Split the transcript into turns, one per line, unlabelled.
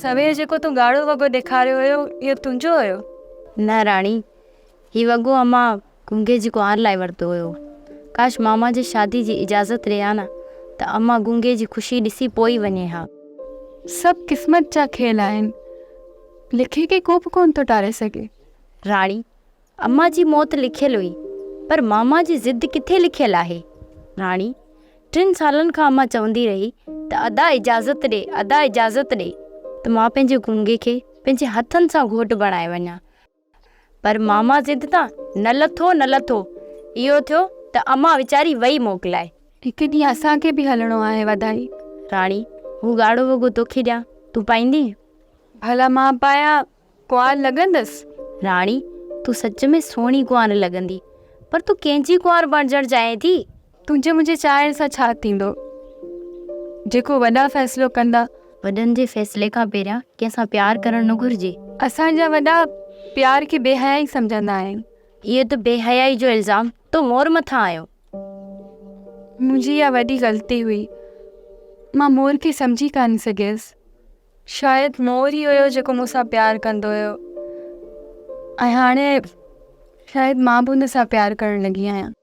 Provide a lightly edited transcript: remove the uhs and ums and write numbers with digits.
سوير جيڪو تون ڳاڙهو وڳو ڏيکاريو هيو، اهو تنهنجو هيو؟
نه راڻي، هي وڳو امان گونگي جي ڪنوار لاء ورتو هيو. ڪاش ماما جي شادي جي اجازت ڏي ها نه ته امان گونگي جي خوشي ڏسي پوء ئي وڃي ها.
سڀ قسمت جا کيل آهن. لکي کي ڪو به ڪونه ٿو ٽاري سگهي.
راڻي، امان جي موت لکيل هئي، پر ماما جي ضد ڪٿي لکيل آهي؟ راڻي، ٽن سالن کان امان چوندي رهي ته ادا اجازت ڏي، ادا اجازت ڏي ته مان پنهنجي گونگي کي پنهنجي هٿن سان گهوٽ بڻائي وڃان، پر ماما ضد تان نه لٿو نه لٿو، اهو ٿيو ته امان ويچاري وئي موڪلائي.
هڪ ڏينهن اسان کي به هلڻو آهي وڌائي.
راڻي، هو ڳاڙهو وڳو توکي ڏيان، تون پائيندينء؟
ڀلا مان پايان ڪنوار لڳندس؟
راڻي، تون سچ ۾ سهڻي ڪنوار لڳندي، پر تون ڪنهن جي ڪنوار بڻجڻ چاهين ٿي؟
تنهنجي منهنجي چاهڻ سان ڇا ٿيندو؟ جيڪو وڏا فيصلو ڪندا.
وڏن جي فيصلي کان پهريان ڪنهن سان پيار ڪرڻ نه گهرجي.
اسان جا وڏا پيار کي بي حيائي سمجهندا آهن.
اهو ته بي حيائي جو الزام تو مور مٿان آيو.
منهنجي اها وڏي غلطي هئي. مان مور کي سمجهي ڪانه سگهيس. شايد مور ئي هيو جيڪو مون سان پيار ڪندو هيو ۽ هاڻي شايد مان به ان سان پيار ڪرڻ لڳي آهيان.